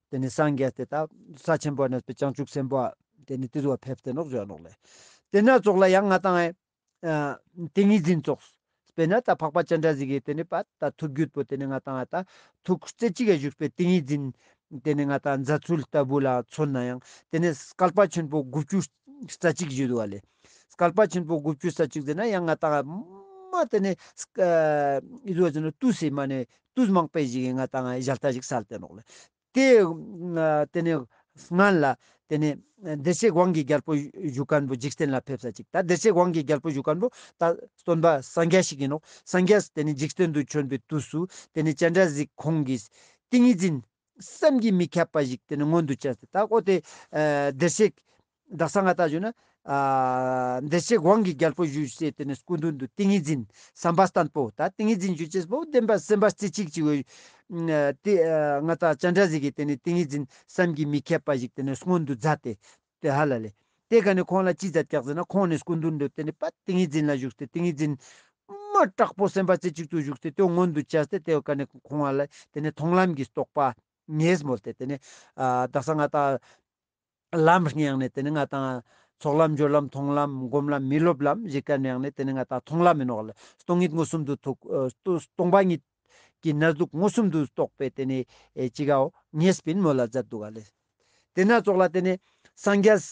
ཏེ་ནེ་སངས་རྒྱས་ཏེ་ད་ས་ཆེན་པོ་གནས་པའི་བྱང་ཆུབ་སེམས་དཔའ་ཏེ་ནེ་ཏེ་ཟུག་ཕེབས་ཏེ་ནོག་ཞུ་ནོག་ལེ། ཏེ་ན་ཙོགས་ལ་ཡང་ང་ཏང་ཨ་ཏིང་ངེ་འཛིན་ཙོགས། དཔེར་ན་ད་འཕགས་པ་སྤྱན་རས་གཟིགས་ཀྱི་ཏེ་ནེ་པ་ད་ཐུགས་རྒྱུད་པོ་ཏེ་ནེ་ང་ཏང་ད་ཐུགས་རྩེ་གཅིག་ག་བཞུགས་པའི་ཏིང་ངེ་འཛིན་ཏེ་ནེ་ང་ཏང་མཛད་ཚུལ་ལྟ་བུ་ལ་མཚོན་ན་ཡང་ཏེ་ནེ་བསྐལ་པ་ཆེན་པོ་དགུ་བཅུ་རྩ་གཅིག་བཞུགས་འདུག་པ་ལེ། བསྐལ་པ་ཆེན་པོ་དགུ་བཅུ་རྩ་གཅིག་ཟེར་ན་ཡང་ང་ཏང་མ་ཏེ་ནེ་ཨི་ཟུག་ཟེར་ན་དུས་སི་མ་ནེ་དུས་མང་པོ་ཞིག་གི་ང་ཏང་ཞལ་ལྟ་ཞིག་སལ་ཏེ་ནོག་ལེ། ཏེ་ཏེ་ནེ་སྔན་ལ་ཏེ་ནེ་བདེ་གཤེགས་དབང་གི་རྒྱལ་པོ་བཞུགས་ཁན་བོ་འཇིག་རྟེན་ལ་ཕེབས་ས་ཅིག། ད་བདེ་གཤེགས་དབང་གི་རྒྱལ་པོ་བཞུགས་ཁན་བོ་ད་སྟོན་པ་སངས་རྒྱས་ཤིག་ཡིན་ནོག། སངས་རྒྱས་ཏེ་ནེ་འཇིག་རྟེན་དུ་བྱོན་པའི་དུས་སུ་ཏེ་ནེ་སྤྱན་རས་གཟིགས་ཁོང་གིས་ཏིང་ངེ་འཛིན་བསམ་གྱིས་མི་ཁྱབ་པ་ཞིག་ཏེ་ནེ་མངོན་དུ་བྱས་ཏེ་ད་ཁོ་ཏེ་བདེ་གཤེགས་དག་ས་ང་ཏང་ཞུ་ན་ཨ་བདེ་གཤེགས་དབང་གི་རྒྱལ་པོ་བཞུགས་སའི་ཏེ་ནེ་སྐུ་མདུན་དུ་ཏིང་ངེ་འཛིན་བསམ་པ་བརྟན་པོ་ད་ཏིང་ངེ་འཛིན་ཞུ་ཅེས་པོ་བདེན་པ་སེམས་པ་རྩེ་གཅིག་ཅིག་ཏེ་ང་ཏང་སྤྱན་རས་གཟིགས་ཀྱི་ཏེ་ནེ་ཏིང་ངེ་འཛིན་བསམ་གྱིས་མི་ཁྱབ་པ་ཞིག་ཏེ་ནེ་མངོན་དུ་མཛད་དེ་ཏེ་ཧ་ལ་ལེ། ཏེ་ཀ་ནེ་ཁོང་ལ་ཅི་མཛད་ཀྱག་ཟེར་ན་ཁོང་ནེ་སྐུ་མདུན་དུ་ཏེ་ནེ་པ་ཏིང་ངེ་འཛིན་ལ་བཞུགས་ཏེ་ཏིང་ངེ་འཛིན་མ་དྲག་པོ་སེམས་པ་རྩེ་གཅིག་ཏུ་བཞུགས་ཏེ་ཏེ་མངོན་དུ་བྱས་ཏེ་ཏེ་ཀ་ནེ་ཁོང་ལ་ཏེ་ནེ་མཐོང་ལམ་གྱི་རྟོགས་པ་ངེས་མོལ་ཏེ་ཏེ་ནེ་ཨ་དག་ས་ང་ཏང་ལམ་སྙིང་ནེ་ཏེ་ནེ་ང་ཏང་ཚོགས་ལམ་སྦྱོར་ལམ་མཐོང་ལམ་སྒོམ་ལམ་མི་སློབ་ལམ་ཞིག་ག་ནེ་ཡང་ནེ་ཏེ་ནེ་ང་ཏང་མཐོང་ལམ་ཡིན་ནོག་ལེ། སྟོང་ཉིད་མངོན་སུམ་དུ་ཐུག་ཨ་སྟོ་སྟོང་པ་ཉིད་ཀྱི་གནས་ལུགས་མངོན་སུམ་དུ་རྟོགས་པའི་ཏེ་ནེ་ཨེ་ཅི་གའོ་ངེས་པིན་མོལ་ལ་མཛད་འདུག་ག་ལེ། ཏེ་ན་ཙོགས་ལ་ཏེ་ནེ་སངས་རྒྱས་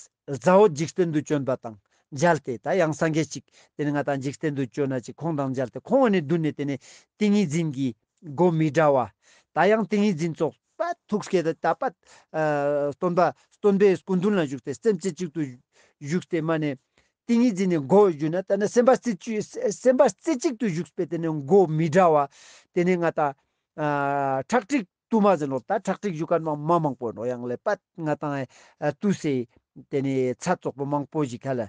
ཟ་འོ་འཇིག་རྟེན་དུ་བྱོན་པ་དང་མཇལ་ཏེ་ད་ཡང་སངས་རྒྱས་ཅིག་ཏེ་ནེ་ང་ཏང་འཇིག་རྟེན་དུ་བྱོན་ན་ཅིག་ཁོང་དང་མཇལ་ཏེ་ཁོང་ནེ་མདུན་ནེ་ཏེ་ནེ་ཏིང་ངེ་འཛིན་གྱི་སྒོ་མི་འདྲ་བ་ད་ཡང་ཏིང་ངེ་འཛིན་ཙོགས་པ་ཐུགས་སྐྱེད་དེ་ད་པ་ཨ་སྟོན་པ་སྟོན་པའི་སྐུ་མདུན་ལ་བཞུགས་ཏེ་སེམས་རྩེ་གཅིག་ཏུ་བཞུགས་ཏེ་མ་ནེ་ཏིང་ངེ་འཛིན་ནི་སྒོ་ཞུ་ན་ད་ནི་སེམས་པ་རྩེ་གཅིག་སེམས་པ་རྩེ་གཅིག་ཏུ་བཞུགས་པའི་ཏེ་ནེ་སྒོ་མི་འདྲ་བ་ཏེ་ནེ་ང་ཏང་ཨ་ཁྲག་ཁྲིག་དུ་མ་ཟེར་ནོག། ད་ཁྲག་ཁྲིག་ཞུ་ཁན་མ་མ་མང་པོ་ནོག་ཡང་ལེ་པ་ང་ཏང་ཨ་དུས་སི་ཏེ་ནེ་ཚད་ཙོགས་པོ་མང་པོ་ཞིག་ཧ་ལ་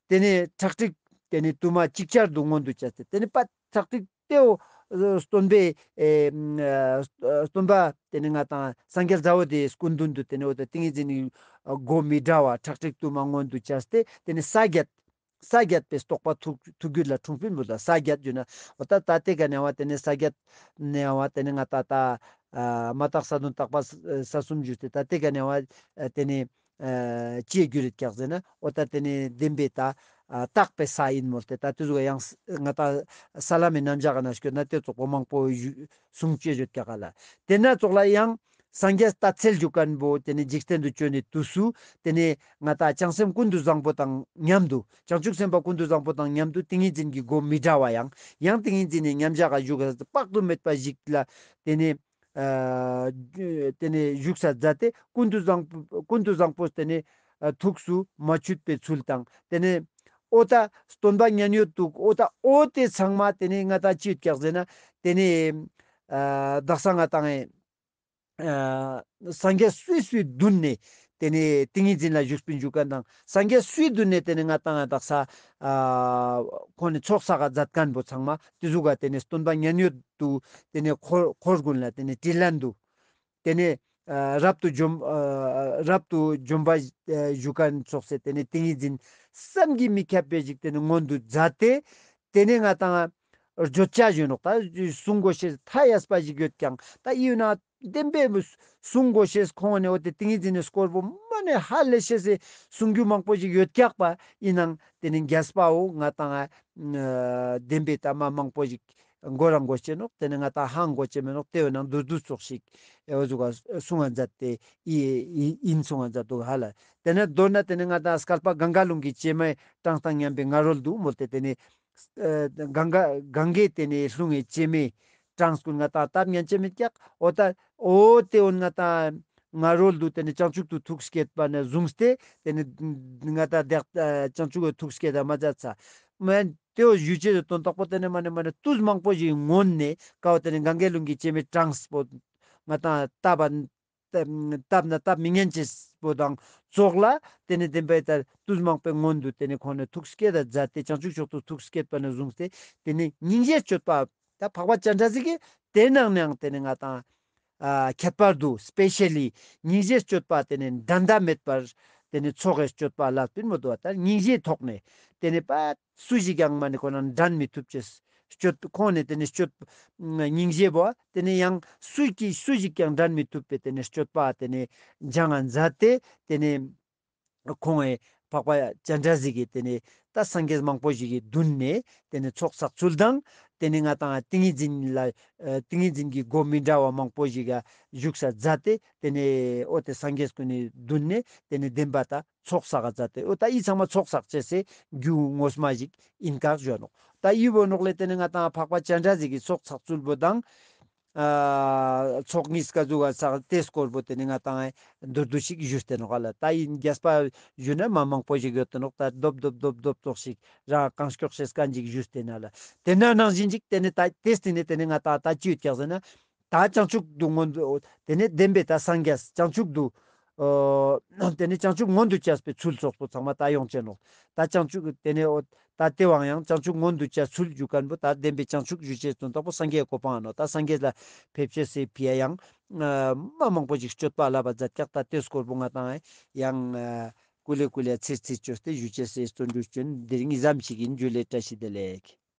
ཏེ་ནེ་ཁྲག་ཁྲིག་ཏེ་ནེ་དུ་མ་ཅིག་ཅར་དུ་མངོན་དུ་བྱས་ཏེ་ཏེ་ནེ་པ་ཁྲག་ཁྲིག་ཏེའོ་སྟོན་པའི་ཨེ་ཨ་སྟོན་པ་ཏེ་ནེ་ང་ཏང་སངས་རྒྱས་ཟ་འོ་དེ་སྐུ་མདུན་དུ་ཏེ་ནེ་འོ་ད་ཏིང་ངེ་འཛིན་ནི་སྒོ་མི་འདྲ་བ་ཁྲག་ཁྲིག་དུ་མ་མངོན་དུ་བྱས་ཏེ་ཏེ་ནེ་ས་བརྒྱད་ས་བརྒྱད་པའི་རྟོགས་པ་ཐུགས་ཐུགས་རྒྱུད་ལ་འཁྲུངས་པིན་མོལ་ལ། ས་བརྒྱད་ཞུ་ན་འོ་ད་ད་ཏེ་ཀ་ནེ་བ་ཏེ་ནེ་ས་བརྒྱད་ནེ་བ་ཏེ་ནེ་ང་ཏང་ད་ཨ་མ་དག་ས་དོན་དག་པ་ས་གསུམ་ཞུས་ཏེ་ད་ཏེ་ཀ་ནེ་བ་ཨ་ཏེ་ནེ་ཨ་ཅི་རྒྱུ་རེད་ཀྱག་ཟེར་ན་འོ་ད་ཏེ་ནེ་བདེན་པའི་ད་ཨ་དག་པའི་ས་ཡིན་མོལ་ཏེ་ད་ཏེ་ཟུག་ཡང་ང་ཏང་ས་ལམ་མི་རྣམ་གཞག་ག་ན་སྐྱོད་ན་ཏེ་ཙོགས་པོ་མང་པོ་ཞུ་གསུང་ཅེས་ཡོད་ཀྱག་ག་ལ། ཏེ་ན་ཙོགས་ལ་ཡང་སངས་རྒྱས་ད་ཚེ་འཇུག་ཁན་བོ་ཏེ་ནེ་འཇིག་རྟེན་དུ་བྱོན་ནི་དུས་སུ་ཏེ་ནེ་ང་ཏང་བྱང་སེམས་ཀུན་ཏུ་བཟང་པོ་དང་མཉམ་དུ་བྱང་ཆུབ་སེམས་དཔའ་ཀུན་ཏུ་བཟང་པོ་དང་མཉམ་དུ་ཏིང་ངེ་འཛིན་གྱི་སྒོ་མི་འདྲ་བ་ཡང་ཡང་ཏིང་ངེ་འཛིན་ནི་མཉམ་བཞག་ག་བཞུགས་དཔག་ཏུ་མེད་པ་ཞིག་ལ་ཏེ་ནེ་ཨ་ཏེ་ནེ་བཞུགས་ས་མཛད་དེ་ཀུན་ཏུ་བཟང་པོ་ཀུན་ཏུ་བཟང་པོ་ཏེ་ནེ་ ཨ་ཐུགས་སུ་མ་ཆུད་པའི་ཚུལ་དང་། ཏེ་ནེ་འོ་ད་སྟོན་པ་མཉན་ཡོད་དུ་འོ་ད་འོ་ཏེ་ཚང་མ་ཏེ་ནེ་ང་ཏང་ཅི་ཡོད་ཀྱག་ཟེར་ན་ཏེ་ནེ་ཨ་དག་ས་ང་ཏང་ཨ་སངས་རྒྱས་སུའི་སུའི་མདུན་ནེ་ཏེ་ནེ་ཏིང་ངེ་འཛིན་ལ་བཞུགས་པིན་བཞུགས་ཁན་དང་སངས་རྒྱས་སུའི་མདུན་ནེ་ཏེ་ནེ་ང་ཏང་ཨ་དག་ས་ཨ་ཁོང་ནེ་ཚོགས་བསགས་མཛད་ཁན་བོ་ཚང་མ་ཏེ་ཟུག་ག་ཏེ་ནེ་སྟོན་པ་མཉན་ཡོད་དུ་ཏེ་ནེ་འཁོར་འཁོར་དགུན་ལ་ཏེ་ནེ་དྲིན་ལན་དུ་ཏེ་ནེ་ཨ་རབ་ཏུ་འཇོམས་ཨ་རབ་ཏུ་འཇོམས་པ་ཨ་བཞུགས་ཁན་ཚོགས་སེ་ཏེ་ནེ་ཏིང་ངེ་འཛིན་བསམ་གྱིས་མི་ཁྱབ་པའི་ཞིག་ཏེ་ནེ་མངོན་དུ་མཛད་དེ་ཏེ་ནེ་ང་ཏང་བརྗོད་བྱ་ཞུ་ནོག། ད་གསུང་དགོས་ཤེས་མཐའ་ཡས་པ་ཞིག་ཡོད་ཀྱང་ད་ཡིན་ན་བདེན་པའི་གསུང་དགོས་ཤེས་ཁོང་ནེ་འོ་ཏེ་ཏིང་ངེ་འཛིན་ནི་སྐོར་བོ་མ་ནེ་ཧ་ལས་ཤེས་སི་གསུང་རྒྱུ་མང་པོ་ཞིག་ཡོད་ཀྱག་པ་ཡིན་ནང་ཏེ་ནེ་རྒྱས་པའོ་ང་ཏང་ཨ་བདེན་པའི་ལྟ་མ་མང་པོ་ཞིག་མགོ་རང་དགོས་ཅེ་ནོག། ཏེ་ནེ་ང་ཏང་ཧང་དགོས་ཅེ་མེ་ནོག། ཏེ་བོ་ནང་མདོར་བསྡུས་ཙོགས་ཤིག་ཨེ་འོ་ཟུག་ག་གསུང་ང་མཛད་དེ་ཡིན་གསུང་ང་མཛད་དུག་ཧ་ལ། ཏེ་ནེ་མདོར་ན་ཏེ་ནེ་ང་ཏང་སྐལ་པ་གངྒཱ་ལུང་གི་བྱེ་མའི་གྲངས་དང་མཉམ་པའི་ང་རོལ་དུ་མོལ་ཏེ་ཏེ་ནེ་ཨ་གངྒཱ་གངྒཱའི་ཏེ་ནེ་ལུང་གི་བྱེ་མའི་གྲངས་ཀུན་ང་ཏང་བཏབ་ཉན་ཅེས་མེད་ཀྱག། འོ་ད་འོ་ཏེ་འོ་ང་ཏང་ང་རོལ་དུ་ཏེ་ནེ་བྱང་ཆུབ་ཏུ་ཐུགས་བསྐྱེད་པ་ནེ་བཟུང་སྟེ་ཏེ་ནེ་ང་ཏང་བདག་ཨ་བྱང་ཆུབ་ཀྱི་ཐུགས་བསྐྱེད་ད་མ་མཛད་ས་མན་ཏེ་འོ་ཞུ་ཅེས་སི་དོན་དག་པོ་ཏེ་ནེ་མ་ནེ་མ་ནེ་དུས་མང་པོ་ཞིག་སྔོན་ནེ་ཀ་བོ་ཏེ་ནེ་གངྒཱའི་ལུང་གི་བྱེ་མའི་གྲངས་པོ་ང་ཏང་བཏབ་པ་བཏབ་ན་བཏབ་མི་ཉན་ཅེས་པོ་དང་ཙོགས་ལ་ཏེ་ནེ་བདེན་པའི་ལྟར་དུས་མང་པོའི་སྔོན་དུ་ཏེ་ནེ་ཁོང་ནེ་ཐུགས་བསྐྱེད་ད་མཛད་དེ་བྱང་ཆུབ་མཆོག་ཏུ་ཐུགས་བསྐྱེད་པ་ནེ་བཟུང་སྟེ་ཏེ་ནེ་སྙིང་རྗེའི་སྤྱོད་པ་ད་འཕགས་པ་སྤྱན་རས་གཟིགས་ཀྱི་ཏེ་ནང་ནའང་ཏེ་ནེ་ང་ཏང་ཨ་ཁྱད་པར་དུ་སྤེ་ཤལ་ལི་སྙིང་རྗེའི་སྤྱོད་པ་ཏེ་ནེ་འགྲན་ཟླ་མེད་པར་ཏེ་ནེ་ཚོགས་ཀྱི་སྤྱོད་པ་ལ་བསྟུན་མོ་དུ་བ་ད་སྙིང་རྗེའི་ཐོག་ནེ་ཏེ་ནེ་པ་སུ་ཞིག་ཀྱང་མ་ནེ་ཁོ་ན་འགྲན་མི་ཐུབ་ཅེས་སྤྱོད་ཁོང་ནེ་ཏེ་ནེ་སྤྱོད་སྙིང་རྗེ་བོ་ཏེ་ནེ་ཡང་སུ་ཀྱི་སུ་ཞིག་ཀྱང་འགྲན་མི་ཐུབ་པའི་ཏེ་ནེ་སྤྱོད་པ་ཏེ་ནེ་སྦྱང་ང་མཛད་དེ་ཏེ་ནེ་ཁོང་ངི་འཕགས་པ་སྤྱན་རས་གཟིགས་ཀྱི་ཏེ་ནེ་ད་སངས་རྒྱས་མང་པོ་ཞིག་གི་མདུན་ནེ་ཏེ་ནེ་ཚོགས་བསགས་ཚུལ་དང་ཏེ་ནེ་ང་ཏང་ཏིང་ངེ་འཛིན་ལ་ཨ་ཏིང་ངེ་འཛིན་གྱི་སྒོ་མི་འདྲ་བ་མང་པོ་ཞིག་ག་བཞུགས་ས་མཛད་དེ་ཏེ་ནེ་འོ་ཏེ་སངས་རྒྱས་ཀུན་ནི་མདུན་ནེ་ཏེ་ནེ་བདེན་པ་ད་ཚོགས་བསགས་མཛད་དེ་འོ་ད་འི་ཚང་མ་ཚོགས་བསགས་ཅེས་སི་རྒྱུ་ངོ་མ་ཞིག་ཨིན་ཀག་ཞུ་ནོག། ད་འི་བོ་ནོག་ལེ་ཏེ་ནེ་ང་ཏང་འཕགས་པ་སྤྱན་རས་གཟིགས་ཀྱི་ཚོགས་བསགས་ཚུལ་བོ་དང་ཨ་ཚོགས་གཉིས་ཀ་ཟུག་ག་བསགས་ཏེ་སྐོར་བོ་ཏེ་ནེ་ང་ཏང་མདོར་བསྡུས་ཤིག་ཞུས་ཏེ་ནོག་ལེ། ད་འི་རྒྱས་པ་ཞུ་ན་མ་མང་པོ་ཞིག་ཡོད་དེ་ནོག། ད་རྡོབ་རྡོབ་རྡོབ་རྡོབ་ཙོགས་ཤིག་རང་གང་མགྱོགས་ཤེས་མཁན་ཅིག་ཞུས་ཏེ་ན་ལེ། ཏེ་ན་ནང་བཞིན་ཅིག་ཏེ་ནེ་ད་ཏེ་སྟིང་ནེ་ཏེ་ནེ་ང་ཏང་ད་ཅི་ཡོད་ཀྱག་ཟེར་ན། ད་བྱང་ཆུབ་ཏུ་མངོན་དུ་ཏེ་ནེ་བདེན་པའི་ད་སངས་རྒྱས་བྱང་ཆུབ་ཏུ་ཨ་ཏེ་ནེ་བྱང་ཆུབ་མངོན་དུ་བྱས་པའི་ཚུལ་ཙོགས་པོ་ཚང་མ་ད་ཡོང་ཅེ་ནོག། ད་བྱང་ཆུབ་ཏེ་ནེ་འོ་ད་ཏེ་བོའང་ཡང་བྱང་ཆུབ་མངོན་དུ་བྱས་ཚུལ་ཞུ་མཁན་བོ་ད་བདེན་པའི་བྱང་ཆུབ་ཞུ་ཅེས་དོན་དག་པོ་སངས་རྒྱས་གོ་འཕང་ནོག། ད་སངས་རྒྱས་ལ་ཕེབས་ཅེས་སི་ཕི་ཡ་ཡང་ཨ་མ་མང་པོ་ཞིག་སྤྱོད་པ་ལ་བ་མཛད་ཀྱག། ད་ཏེ་སྐོར་བོ་ང་ཏང་ཡང་ཨ་ཀུ་ལེ་ཀུ་ལེ་ཚིར་ཚིར་ཅོས་ཏེ་ཞུ་ཅེས་སི་བརྩོན་འགྲུས་ཅོ་ཨིན། དེ་རིང་འི་ཙམ་ཞིག་ཨིན། ཇུ་ལེ། བཀྲ་ཤིས་བདེ་ལེགས།